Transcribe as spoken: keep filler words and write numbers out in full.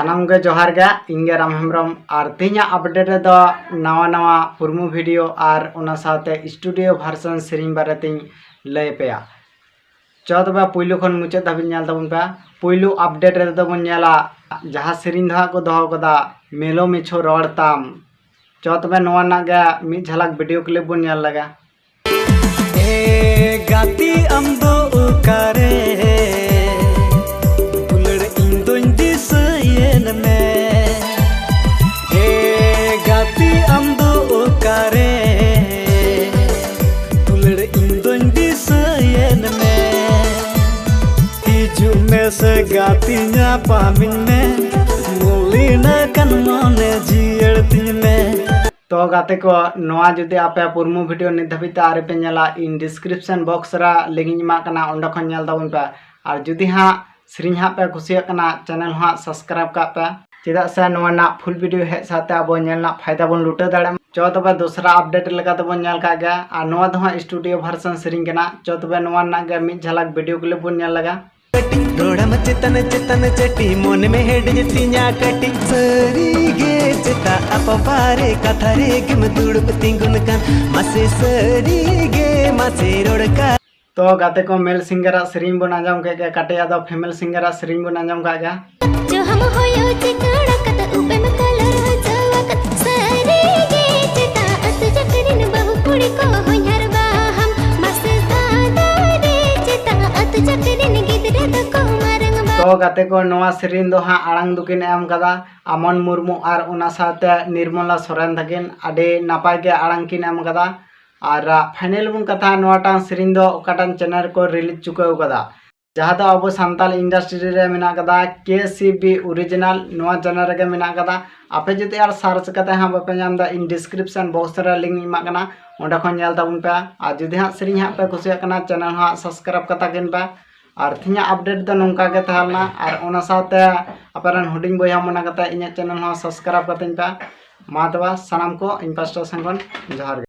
ᱥᱟᱱᱟᱢ ᱜᱮ ᱡᱚᱦᱟᱨ ᱜᱮ, ᱤᱧ ᱜᱮ ᱨᱟᱢ ᱦᱮᱢᱵᱨᱚᱢ᱾ ᱟᱨ ᱛᱮᱦᱮᱧᱟᱜ ᱟᱯᱰᱮᱴ ᱨᱮᱫᱚ ᱱᱟᱣᱟ ᱱᱟᱣᱟ ᱯᱩᱨᱢᱩ ᱵᱷᱤᱰᱤᱭᱳ ᱟᱨ ᱚᱱᱟ ᱥᱟᱶᱛᱮ ᱥᱴᱩᱰᱤᱭᱳ ᱵᱷᱟᱨᱥᱚᱱ ᱥᱮᱨᱮᱧ ᱵᱟᱨᱮᱛᱮᱧ ᱞᱟᱹᱭ ᱟᱯᱮᱭᱟ᱾ ᱪᱚ ᱛᱚᱵᱮ ᱯᱩᱭᱞᱩ ᱠᱷᱚᱱ ᱢᱩᱪᱟᱹᱫ ᱫᱷᱟᱹᱵᱤᱡ ᱧᱮᱞ ᱛᱟᱵᱚᱱ ᱯᱮ᱾ ᱯᱩᱭᱞᱩ ᱟᱯᱰᱮᱴ ᱨᱮᱫᱚ ᱵᱚᱱ ᱧᱮᱞᱟ ᱡᱟᱦᱟᱸ ᱥᱮᱨᱮᱧ ᱫᱚ ᱦᱟᱸᱜ ᱠᱚ ᱫᱚᱦᱚ ᱠᱟᱫᱟ, ᱢᱮᱞᱳ ᱢᱤᱪᱷᱳ ᱨᱚᱲ ᱛᱟᱢ᱾ ᱪᱚ ᱛᱚᱵᱮ ᱱᱚᱣᱟ ᱨᱮᱱᱟᱜ ᱜᱮ ᱢᱤᱫ ᱡᱷᱟᱞᱟᱠ ᱵᱷᱤᱰᱤᱭᱳ ᱠᱞᱤᱯ ᱵᱚᱱ ᱧᱮᱞ ᱞᱮᱜᱮ᱾ ᱮ ᱜᱟᱛᱮ ᱟᱢ ᱫᱚ ᱚᱠᱟᱨᱮ, ᱫᱩᱞᱟᱹᱲ ᱤᱧ ᱫᱚᱧ ᱫᱤᱥᱟᱹᱭᱮᱱ ᱢᱮ᱾ ᱮ ᱜᱟᱛᱮ ᱟᱢ ᱫᱚ ᱚᱠᱟᱨᱮ, ᱫᱩᱞᱟᱹᱲ ᱤᱧ ᱫᱚᱧ ᱫᱤᱥᱟᱹᱭᱮᱱ ᱢᱮ᱾ ᱦᱤᱡᱩᱜ ᱢᱮᱥᱮ ᱜᱟᱛᱮ ᱧᱟᱯᱟᱢᱤᱧ ᱢᱮ, ᱢᱚᱞᱤᱱ ᱟᱠᱟᱱ ᱢᱚᱱᱮ ᱡᱤᱭᱟᱹᱲ ᱛᱤᱧ ᱢᱮ᱾ ᱛᱚ ᱜᱟᱛᱮ ᱠᱚ, ᱱᱚᱣᱟ ᱡᱩᱫᱤ ᱟᱯᱮ ᱯᱩᱨᱢᱩ ᱵᱷᱤᱰᱤᱭᱳ ᱱᱤᱛ ᱫᱷᱟᱹᱵᱤᱡ ᱛᱮ ᱟᱹᱣᱨᱤ ᱯᱮ ᱧᱮᱞᱟ, ᱤᱧ ᱰᱤᱥᱠᱨᱤᱯᱥᱚᱱ ᱵᱚᱠᱥ ᱨᱮ ᱞᱤᱝᱠ ᱤᱧ ᱮᱢᱟᱜ ᱠᱟᱱᱟ, ᱚᱸᱰᱮ ᱠᱷᱚᱱ ᱧᱮᱞ ᱛᱟᱵᱚᱱ ᱯᱮ᱾ ᱟᱨ ᱡᱩᱫᱤ ᱦᱟᱸᱜ ᱥᱮᱨᱮᱧ ᱦᱟᱸᱜ ᱯᱮ ᱠᱩᱥᱤᱭᱟᱜ ᱠᱟᱱᱟ, ᱪᱮᱱᱮᱞ ᱦᱚᱸ ᱦᱟᱸᱜ ᱥᱟᱵᱥᱠᱨᱟᱭᱤᱵ ᱠᱟᱜ ᱯᱮ, ᱪᱮᱫᱟᱜ ᱥᱮ ᱱᱚᱣᱟ ᱨᱮᱱᱟᱜ ᱯᱷᱩᱞ ᱵᱷᱤᱰᱤᱭᱳ ᱦᱮᱡ ᱥᱟᱶᱛᱮ ᱟᱵᱚ ᱧᱮᱞ ᱨᱮᱱᱟᱜ ᱯᱷᱟᱭᱫᱟ ᱵᱚᱱ ᱞᱩᱴᱟᱹᱣ ᱫᱟᱲᱮᱭᱟᱜ ᱢᱟ᱾ ᱪᱚ ᱛᱚᱵᱮ ᱫᱚᱥᱨᱟ ᱟᱯᱰᱮᱴ ᱞᱮᱠᱟ ᱛᱮᱵᱚᱱ ᱧᱮᱞ ᱠᱟᱜ ᱜᱮ, ᱟᱨ ᱱᱚᱣᱟ ᱫᱚ ᱦᱟᱸᱜ ᱥᱴᱩᱰᱤᱭᱳ ᱵᱷᱟᱨᱥᱚᱱ ᱥᱮᱨᱮᱧ ᱠᱟᱱᱟ᱾ ᱪᱚ ᱛᱚᱵᱮ ᱱᱚᱣᱟ ᱨᱮᱱᱟᱜ ᱜᱮ ᱢᱤᱫ ᱡᱷᱟᱞᱟᱠ ᱵᱷᱤᱰᱤᱭᱳ ᱠᱞᱤᱯ ᱵᱚᱱ ᱧᱮᱞ ᱞᱮᱜᱮ᱾ ᱨᱚᱲᱟᱢ ᱪᱮᱛᱟᱱ ᱪᱮᱛᱟᱱ ᱪᱟᱹᱴᱤ ᱢᱚᱱᱮ ᱢᱮ ᱦᱮᱰᱮᱡ ᱛᱤᱧᱟ ᱠᱟᱹᱴᱤᱡ᱾ ᱥᱟᱹᱨᱤ ᱜᱮ ᱪᱮᱛᱟ ᱟᱯᱟᱯᱟᱨᱮ ᱠᱟᱛᱷᱟ ᱨᱮᱜᱮᱢ ᱫᱩᱲᱩᱵ ᱛᱤᱸᱜᱩᱱ ᱠᱟᱱ᱾ ᱢᱟᱥᱮ ᱥᱟᱹᱨᱤ ᱜᱮ ᱢᱟᱥᱮ ᱨᱚᱲ ᱠᱟ᱾ ᱛᱚ ᱜᱟᱛᱮ ᱠᱚ, ᱢᱮᱞ ᱥᱤᱝᱜᱟᱨᱟᱜ ᱥᱮᱨᱮᱧ ᱵᱚᱱ ᱟᱸᱡᱚᱢ ᱠᱮᱫ ᱜᱮ, ᱠᱟᱹᱴᱤᱡ ᱟᱫᱚ ᱯᱷᱤᱢᱮᱞ ᱥᱤᱝᱜᱟᱨᱟᱜ ᱥᱮᱨᱮᱧ ᱵᱚᱱ ᱟᱸᱡᱚᱢ ᱠᱟᱜ ᱜᱮ᱾ ᱡᱚᱦᱟᱢ ᱦᱚᱭᱚ ᱪᱤᱠᱟᱹᱲ ᱟᱠᱟᱫ ᱩᱵᱮᱢ ᱠᱟᱞᱟᱨ ᱦᱚᱪᱚ ᱟᱠᱟᱫ᱾ ᱥᱟᱹᱨᱤ ᱜᱮ ᱪᱮᱛᱟ ᱟᱹᱛᱩ ᱡᱟᱹᱛ ᱨᱤᱱ ᱵᱟᱹᱦᱩ ᱠᱩᱲᱤ ᱠᱚ ᱦᱚᱧᱦᱟᱨ ᱵᱟᱦᱟᱢ᱾ ᱢᱟᱥᱮ ᱥᱟᱫᱟ ᱨᱮ ᱪᱮᱛᱟ ᱟᱹᱛᱩ ᱡᱟᱹᱛ ᱨᱤᱱ ᱜᱤᱫᱽᱨᱟᱹ ᱫᱚᱠᱚ ᱢᱟᱨᱟᱝ ᱵᱟ᱾ ᱛᱚ ᱜᱟᱛᱮ ᱠᱚ, ᱱᱚᱣᱟ ᱥᱮᱨᱮᱧ ᱫᱚ ᱦᱟᱸᱜ ᱟᱲᱟᱝ ᱫᱚᱠᱤᱱ ᱮᱢ ᱠᱟᱫᱟ ᱟᱢᱚᱱ ᱢᱩᱨᱢᱩ ᱟᱨ ᱚᱱᱟ ᱥᱟᱶᱛᱮ ᱱᱤᱨᱢᱚᱞᱟ ᱥᱚᱨᱮᱱ ᱛᱟᱹᱠᱤᱱ᱾ ᱟᱹᱰᱤ ᱱᱟᱯᱟᱭ ᱜᱮ ᱟᱲᱟᱝ ᱠᱤᱱ ᱮᱢ ᱠᱟᱫᱟ᱾ ᱟᱨ ᱯᱷᱟᱭᱱᱮᱞ ᱵᱚᱱ ᱠᱟᱛᱷᱟ, ᱱᱚᱣᱟᱴᱟᱝ ᱥᱮᱨᱮᱧ ᱫᱚ ᱚᱠᱟᱴᱟᱝ ᱪᱮᱱᱮᱞ ᱨᱮᱠᱚ ᱨᱤᱞᱤᱡᱽ ᱪᱩᱠᱟᱹᱣ ᱠᱟᱫᱟ, ᱡᱟᱦᱟᱸ ᱫᱚ ᱟᱵᱚ ᱥᱟᱱᱛᱟᱲ ᱤᱱᱰᱟᱥᱴᱨᱤ ᱨᱮ ᱢᱮᱱᱟᱜ ᱠᱟᱫᱟ, ᱠᱮ ᱥᱤ ᱵᱤ ᱚᱨᱤᱡᱤᱱᱟᱞ, ᱱᱚᱣᱟ ᱪᱮᱱᱮᱞ ᱨᱮᱜᱮ ᱢᱮᱱᱟᱜ ᱠᱟᱫᱟ᱾ ᱟᱯᱮ ᱡᱩᱫᱤ ᱟᱨ ᱥᱟᱨᱪ ᱠᱟᱛᱮ ᱦᱟᱸᱜ ᱵᱟᱯᱮ ᱧᱟᱢ ᱮᱫᱟ, ᱤᱧ ᱰᱤᱥᱠᱨᱤᱯᱥᱚᱱ ᱵᱚᱠᱥ ᱨᱮ ᱞᱤᱝᱠ ᱤᱧ ᱮᱢᱟᱜ ᱠᱟᱱᱟ, ᱚᱸᱰᱮ ᱠᱷᱚᱱ ᱧᱮᱞ ᱛᱟᱵᱚᱱ ᱯᱮ᱾ ᱟᱨ ᱡᱩᱫᱤ ᱦᱟᱸᱜ ᱥᱮᱨᱮᱧ ᱦᱟᱸᱜ ᱯᱮ ᱠᱩᱥᱤᱭᱟᱜ ᱠᱟᱱᱟ, ᱪᱮᱱᱮᱞ ᱦᱚᱸ ᱦᱟᱸᱜ ᱥᱟᱵᱥᱠᱨᱟᱭᱤᱵ ᱠᱟᱛᱟ ᱠᱤᱱ ᱯᱮ᱾ ᱟᱨ ᱛᱮᱦᱮᱧᱟᱜ ᱟᱯᱰᱮᱴ ᱫᱚ ᱱᱚᱝᱠᱟ ᱜᱮ ᱛᱟᱦᱮᱸ ᱞᱮᱱᱟ᱾ ᱟᱨ ᱚᱱᱟ ᱥᱟᱶᱛᱮ ᱟᱯᱮ ᱨᱮᱱ ᱦᱩᱰᱤᱧ ᱵᱚᱭᱦᱟ ᱢᱚᱱᱮ ᱠᱟᱛᱮ ᱤᱧᱟᱹᱜ ᱪᱮᱱᱮᱞ ᱦᱚᱸ ᱥᱟᱵᱥᱠᱨᱟᱭᱤᱵ ᱠᱟᱛᱤᱧ ᱯᱮ᱾ ᱢᱟ ᱛᱚᱵᱮ ᱥᱟᱱᱟᱢ ᱠᱚ ᱤᱧ ᱯᱟᱥᱴᱟ ᱥᱮᱱ ᱠᱷᱚᱱ ᱡᱚᱦᱟᱨ ᱜᱮ᱾